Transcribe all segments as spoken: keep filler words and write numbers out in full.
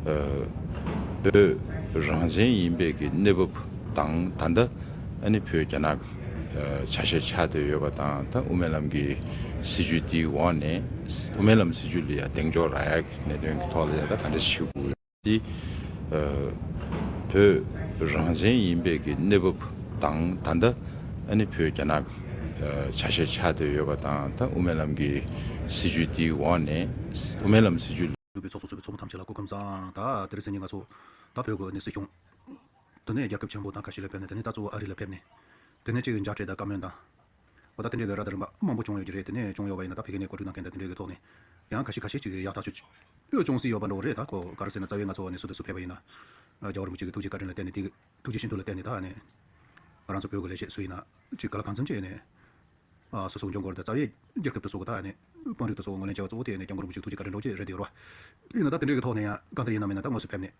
བོད་རང་བཙན་ཡིན་པའི་གི་གནས་བབ་དང་། ད་ལྟ་ཨ་ནི་བོད་རྒྱ་ནག་ཆ་ཤས་ཆགས་བསྡད་ཡོད་པ་དང་། ད་དབུ་མའི་ལམ་གྱི་སྲིད་བྱུས་འདིའི་འོག་ནས། དབུ་མའི་ལམ་སྲིད་བྱུས་ལ་ཡང་གདེང་འཇོག་རག་ཡག་གི་གནད་དོན་གྱི་ཐོག་ལ་ཡང་ད་ག་འདྲ་ཞིག་དགོས། འདི་བོད་རང་བཙན་ཡིན་པའི་གི་གནས་བབ་དང་། ད་ལྟ་ཨ་ནི་བོད་རྒྱ་ནག་ཆ་ཤས་ཆགས་བསྡད་ཡོད་པ་དང་། ད་དབུ་མའི་ལམ་གྱི་སྲིད་བྱུས་འདིའི་འོག་ནས། དབུ་མའི་ལམ་སྲིད་བྱུས་འབྲུག་པའི་ཚོགས་གཙོ་ཚོགས་པའི་ཚོགས་མི་ཐམས་ཅད་ལ་སྐུ་ཁམས་བཟང་། ད་དེ་རིང་སང་ཉིན་ང་ཚོ་ད་བོད་ཀྱི་ནི་སྲིད་སྐྱོང་། དེ་ནས་རྒྱལ་ཁབ་ཆེན་པོ་དང་ཁ་ཤས་ལ་ཕེབས་ནས། དེ་ནས་ད་གཙོ་བོ་ཨ་རི་ལ་ཕེབས་ནས། དེ་ནས་གཅིག་མཇལ་འཕྲད་དང་བཀའ་མོལ་དང་། འོ་ད་དེ་འདྲའི་གི་ར་དང་རིམ་པ་མང་པོ་བྱུང་ཡོད་ཀྱི་རེད། དེ་ནས་བྱུང་ཡོད་པ་ཡིན་ན། ད་ཕ་གི་ནས་གོ་སྒྲིག་གནང་མཁན་དང་དེ་འདྲའི་གི་ཐོག་ནས་ཡང་ཁ་ཤས་ཁ་ཤས་ཅིག་ཡག་ཐག་ཆོད་ཅིག་བྱུང་སྲིད་ཡོད་པ་འདྲ་བོ་རེད། ད་ཁོ་ག་རེ་ཟེར་ན། རྩ་བའི་ང་ཚོ་ནས་སུ་དང་སུ་ཕེབས་པ་ཡིན་ན། རྒྱལ་བ་རིན་པོ་ཆེ་གི་ཐུགས་རྗེ་བཀའ་དྲིན་ལ་བརྟེན་ནས། དེ་གི་ཐུགས་རྗེ་ཤིན་ཏུ་ལ་བརྟེན་ནས། ད་ནས་ང་རང་ཚོ་བོད་ཀྱི་ལས་བྱེད་སུ་ཡིན་ན་ཅིག་ག་ལ་གང་འཚམ་ཅིག་ནས། ཨ། སོ་སོ་གི་འབྱུང་འགྱུར་དང་། རྩ་བའི་རྒྱལ་ཁབ་དང་སོགས་ཀྱི་ད་ནི་དཔོན་རིགས་དང་སོགས་ཀྱི་ངོས་ལེན་བྱས་པ་གཙོ་བོ་དེ་ནི་སྐྱབས་མགོན་རིན་པོ་ཆེ་ཐུགས་རྗེ་བཀའ་དྲིན་འདྲ་བོ་ཅིག་རེད་དེ་ཡོད་རེད་བ། ཡིན་ན་ད་དེ་འདྲའི་གི་ཐོག་ནས་ཡང་གང་ལྟར་ཡིན་ན་མིན་ན་ད་དངོས་སུ་ཕེབས་ནས་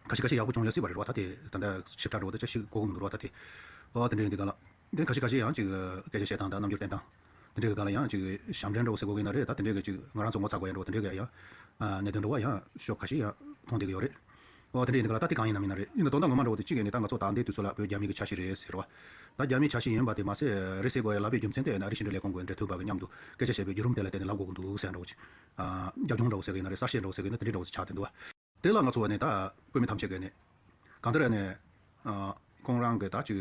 ཁ་ཤས་ཁ་ཤས་ཡག་པོ་བྱུང་ཡོད་སྲིད་པ་རེད་བ། ད་དེ་ད་ལྟ་ཞིབ་ཕྲ་འདྲ་བོ་ད་ཅིག་ཤེས་དགོས་ཀྱི་མི་འདུག་རེད་བ། ད་དེ། ཨོ་དེ་འདྲ་ཡིན་དུས་ག་ལ། དེ་ཁ་ཤས་ཁ་ཤས་ཡང་ཅིག་སྐད་ཆ་བཤད་སྟངས་དང་རྣམ་འགྱུར་བསྟན་སྟངས། དེ་འདྲའི་གི་སྒང་ལ་ཡང་ཅིག་ཞབས་འདྲེན་འདྲ་བོ་ཟེར་དགོས་ཀྱི་ཡིན་ན་རེད། ད་དེ་འདྲའི་གི་ཅིག་ང་རང་ཚོ་ངོ་ཚ་དགོས་ཡ་འདྲ་བོ་དེ་འདྲའི་གི་ཡང་། ཨ། གནད་དོན་འདྲ་བོ་ཡང་ཕྱོགས་ཁ་ཤས་ཡང་མཐོང་བསྡད་ཀྱི་ཡོད་རེད། ཨོ་དེ་འདྲ་ཡིན་དུས་ག་ལ་ད་དེ་གང་ཡིན་ན་མིན་ན་རེད། ཡིན་ན་དོན་དག་ངོ་མ་འདྲ་བོ་དེ་གཅིག་ཡིན་ནས། ད་ང་ཚོ་ད་ལྟའི་དུས་ཚོད་ལ་བོད་རྒྱ་མི་གི་ཆ་ཤས་རེད་ཟེར་བ། ད་རྒྱ་མིའི་ཆ་ཤས་ཡིན་པ་དེ་མ་ཟད་རེད་ཟེར་དགོས་ཡ་ལབ་པའི་རྒྱུ་མཚན་དེ་ཨ་རིའི་ཕྱི་འབྲེལ་ལས་ཁུངས་ཀྱི་འབྲེལ་མཐུད་པ་གི་མཉམ་དུ་སྐད་ཆ་བཤད་པའི་བརྒྱུད་རིམ་དེ་ལ་བརྟེན་ནས་ལབ་དགོས་ཀྱི་འདུག་ཟེར་འདྲ་བོ་ཅིག་ཨ། རྒྱབ་ལྗོངས་འདྲ་བོ་ཟེར་གི་ཡིན་ན་རེད། གསལ་བཤད་འདྲ་བོ་ཟེར་གི་ཡིན་ན། དེ་འདྲའི་འདྲ་བོ་ཅིག་ཆགས་བསྡད་འདུག་བ། དེ་ལ་ང་ཚོ་ནས་ད་བོད་མི་ཐམས་ཅད་ཀྱིས་ནས་གང་ལྟར་ནས། ཨ། ཁོང་རང་གི་ད་ཅིག་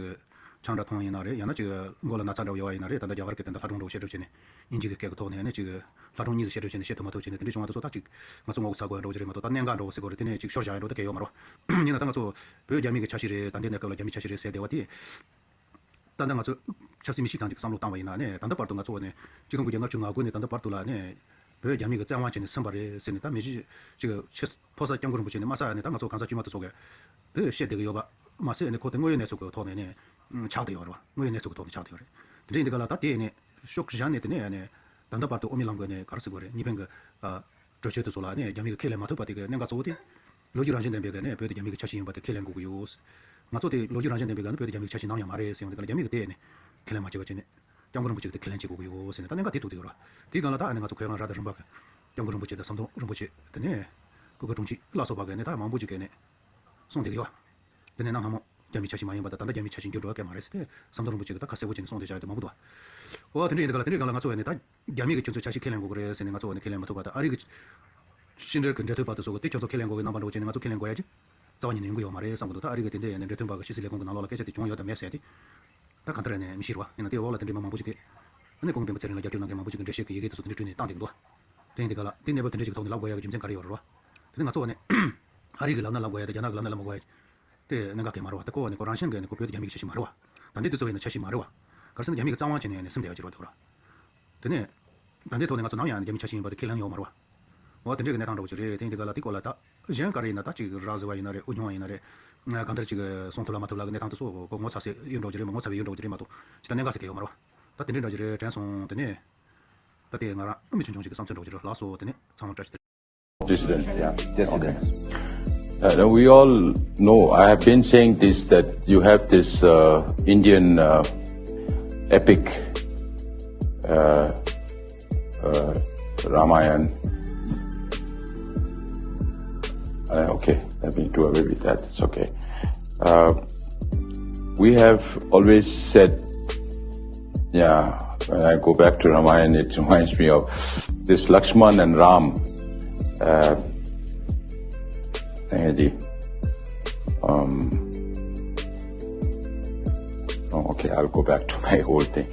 ཆང་འདྲ་འཐུང་ཡིན་ན་རེད། ཡང་ན་ཅིག་མགོ་ལ་ན་ཚ་འདྲ་བོ་ཡོད་པ་ཡིན་ན་རེད། ད་ལྟ་རྒྱ་གར་གྱི་དེ་འདྲ་ལྷ་སྒྲུང་འདྲ་བོ་བཤད་སྒྲུབ་བྱས་ནས། དབྱིན་ཇི་གི་སྐད་ཀྱི་ཐོག་ནས་ནས་ཅིག་ལྷ་སྒྲུང་གཉིས་སུ་བཤད་སྒྲུབ་བྱས་ནས་བཤད་ཐུབ་མ་ཐུབ་བྱས་ནས། དེ་འདྲ་བྱུང་བ་དེ་ཚོ་ད་ཅིག་ང་ཚོ་ངོ་ཚ་དགོས་ཡ་འདྲ་བོ་ཅིག་རེད་མ་གཏོགས། ད་གནད་འགག་འདྲ་བོ་ཟེར་དགོས་རེད། དེ་ནས་ཅིག་ཤོར་བཞག་ཡ་འདྲ་བོ་ད་གལ་ཡོད་མ་རེད་བ། ཡིན་ན་ད་ང་ཚོ་བོད་རྒྱ་མི་གི་ཆ་ཤས་རེད། ད་འདི་གནས་སྐབས་ལ་རྒྱ་མི་ཆ་ཤས་རེད་ཟེར་བསྡད་པ་དེ། ད་ལྟ་ང་ཚོ་ཆབ་སྲིད་མི་གཤིས་སྒང་ཅིག་བསམ་བློ་བཏང་བ་ཡིན་ན་ནས། ད་ལྟ་བར་དུ་ང་ཚོ་ནས་ཆིག་སྟོང་དགུ་བརྒྱ་ལྔ་བཅུ་ང་དགུ་ནས་ད་ལྟ་བར་དུ་ལ་ནས་བོད་རྒྱ་མི་གི་བཙན་དབང་བྱས་ནས་ཟིན་པ་རེད་ཟེར་ནས། ད་མི་གཅིག་ཅིག་ཕོ་གསར་སྐྱབས་མགོན་རིན་པོ་ཆེ་ནས་མ་གསར་ནས་ད་ང་ཚོ་གང་ཟག་དཀྱུས་མ་དེ་ཚོ་གིས་དེ་བཤད་བསྡད་ཀྱི་ཡོད་པ་མ་ཟད་ནས། ཁོ་དེ་དངོས་ཡོད་གནས་ཚུལ་གྱི་ཐོག་ནས་ནས་ཆགས་བསྡད་ཡོད་རེད་བ། དངོས་ཡོད་གནས་ཚུལ་གྱི་ཐོག་ནས་ཆགས་བསྡད་ཡོད་རེད། དེ་འདྲ་ཡིན་དུས་ག་ལ་ད་དེ་ནས་ཤོག་བཞག་ནས། དེ་ནས་ནས་ད་ལྟ་བར་དུ་དབུ་མའི་ལམ་གྱི་ནས་ག་རེ་ཟེར་དགོས་རེད། གཉིས་ཕན་གྱི། ཨ། གྲོས་ཆོད་དེ་ཚོ་ལ་ནས་རྒྱ་མི་གིས་ཁས་ལེན་མ་ཐུབ་པ་དེ་གི་གནད་འགག་གཙོ་བོ་དེ། ལོ་རྒྱུས་རང་བཞིན་ལྡན་པའི་གི་ནས་བོད་དེ་རྒྱ་མི་གི་ཆ་ཤས་ཡིན་པ་དེ་ཁས་ལེན་དགོས་ཀྱི་ཡོད། ང་ཚོ་དེ་ལོ་རྒྱུས་རང་བཞིན་ལྡན་པའི་གི་ནས་བོད་དེ་རྒྱ་མི་གི་ཆ་ཤས་ནམ་ཡང་མ་རེད་ཟེར་ཡོང་དུས་ག་ལ། རྒྱ་མི་གིས་དེ་ནས་ཁས་ལེན་མ་བྱས་པ་བྱས་ནས། སྐྱབས་མགོན་རིན་པོ་ཆེ་གིས་དེ་ཁས་ལེན་བྱེད་དགོས་ཀྱི་ཡོད་ཟེར་ནས་ད་གནད་འགག་དེ་ཐུག་བསྡད་ཡོད་རེད་བ། དེའི་སྒང་ལ་ད་ཨ་ནི་ང་ཚོ་གོ་ཡ་གང་ར་དང་རིམ་པ་གི་སྐྱབས་མགོན་རིན་པོ་ཆེ་དང་ཟམ་གདོང་རིན་པོ་ཆེ། དེ་ནས་ཀུན་དགའ་དྲུང་ཆེ་ལ་སོགས་པ་གིས་ནས་ད་མང་པོ་ཅིག་གིས་ནས་གསུངས་བསྡད་ཀྱི་ཡོད། དེ་ནས་གནའ་སྔ་མོ་རྒྱ་མིའི་ཆ་ཤས་མ་ཡིན་པ་དང་། ད་ལྟ་རྒྱ་མིའི་ཆ་ཤས་འགྱུར་འགྲོ་བ་གང་ཡང་མ་རེད་ཟེར་ཏེ་ཟམ་གདོང་རིན་པོ་ཆེ་གིས་ད་ཁ་གསལ་པོ་བྱས་ནས་གསུངས་བསྡད་བཞག་ཡ་དེ་མང་པོ་འདུག་བ། འོ་དེ་འདྲ་ཡིན་དུས་ག་ལ། དེ་འདྲའི་སྒང་ལ་ང་ཚོ་བས་ནས་ད་རྒྱ་མི་གི་ཁྱོད་ཚོ་ཆ་ཤས་ཁས་ལེན་དགོས་ཀྱི་རེད་ཟེར་ནས་ང་ཚོ་བས་ནས་ཁས་ལེན་མ་ཐུབ་པ་དང་། ཨ་རི་གི་ཕྱི་འབྲེལ་གྱི་འབྲེལ་མཐུད་པ་དེ་ཚོ་གིས་དེ་ཁྱོད་ཚོ་ཁས་ལེན་དགོས་ཀྱི་རྣམ་པ་འདྲ་བོ་བྱས་ནས་ང་ཚོ་ཁས་ལེན་དགོས་ཡ་ཅིག་རྩ་བ་ཉིད་ནས་ཡོང་གི་ཡོད་མ་རེད་བསམ་གྱི་འདུག་ད་ཨ་རི་གི་དེ་འདྲའི་ཡ་ནས་འབྲེལ་མཐུད་པ་གི་ཕྱི་སྲིད་ལས་ཁུངས་ཀྱི་ནང་ལོགས་ལ་སྐད་ཆ་དེ་བྱུང་ཡོད་དམ་མེད་ཟེར་ཏེ། ད་གང་ལྟར་ནས་མི་ཤེས་རེད་བ། ཡིན་ན་དེའི་འོག་ལ་དེ་འདྲའི་མི་མང་པོ་ཞིག་གིས། ཨ་ནི་ཁོང་གི་སྤེན་པ་ཚེ་རིང་ལ་རྒྱབ་སྐྱོར་གནང་མཁན་མང་པོ་ཞིག་གིས་འགྲེལ་བཤད་ཀྱི་ཡི་གེ་དེ་ཚོ་དེ་འདྲའི་བྲིས་ནས་བཏང་བསྡད་ཀྱི་འདུག་དེ་ཡིན་དུས་ག་ལ་དེ་གནས་བབ་དེ་འདྲ་ཞིག་གི་ཐོག་ནས་ལབ་དགོས་ཡ་གི་རྒྱུ་མཚན་ག་རེ་ཡོད་རེད་བ། དེ་ནི་ང་ཚོ་བ་ནི་ཨ་རི་གིས་ལབ་ན་ལབ་དགོས་ཡ་དང་། རྒྱ་ནག་གིས་ལབ་ན་ལབ་མ་དགོས་ཡ་དེ་གནད་འགག་གང་ཡང་མ་རེད་བ། ད་ཁོ་བ་ནི་ཁོ་རང་བཞིན་གྱིས་ནི་ཁོ་བོད་དེ་རྒྱ་མི་གི་ཆ་ཤས་མ་རེད་བ། ད་ལྟའི་དུས་ཚོད་བ་ཡིན་ན་ཆ་ཤས་མ་རེད་བ། ག་རེ་ཟེར་ན་རྒྱ་མི་གི་རྩ་དབང་བྱས་ནས་ཡ་ནས་ཟིན་བསྡད་ཡ་ཅིག་རེད་བ། དེ་རེད་བ། དེ་ནས་ད་ལྟའི་ཐོག་ནས་ང་ཚོ་ནམ་ཡང་རྒྱ་མི་ཆ་ཤས་ཡིན་པ་དེ་ཁས་ལེན་ཡོད་མ་རེད་བ། འོ་དེ་འདྲའི་གི་གནས་སྟངས་འདྲ་བོ་ཅིག་རེད། དེ་ཡིན་དུས་ག་ལ་དེའི་སྐོར་ལ་ད་གཞན་ག་རེ་ཡིན་ན། ད་ཅིག་ར་ཟེར་བ་ཡིན་ན་རེད། དབུ་ཁྱུང་བ་ཡིན་ན་རེད། གང་ལྟར་ཅིག་གསུང་ཐུབ་ལ་མ་ཐུབ་ལ་གི་གནས་སྟངས་དེ་ཚོ་ཁོ་ངོ་ཚ་སའི་ཡུལ་འདྲ་བོ་ཅིག་རེད་མ་གཏོགས། ཅི་ལྟར་གནད་འགག་ཟེར་མཁན་ཡོད་མ་རེད་བ། ད་དེ་འདྲའི་འདྲ་ཅིག་རེད། དྲན་སོང་། དེ་ནས་ད་དེ་ང་རང་མི་ཆུང་ཆུང་ཞིག་གི་བསམ་ཚུལ་འདྲ་བོ་ཅིག་རེད། ལགས་སོ། དེ་ནས་ཚང་མ་བཀྲ་ཤིས་བདེ་ལེགས། Dissident, yeah, dissidents. Uh, we all know, I have been saying this, that you have this uh, Indian uh, epic uh, uh, Ramayana. Uh, okay, let me do away with that. It's okay. Uh, we have always said, yeah, when I go back to Ramayana, it reminds me of this Lakshman and Ram. Uh, um, oh, okay, I'll go back to my old thing.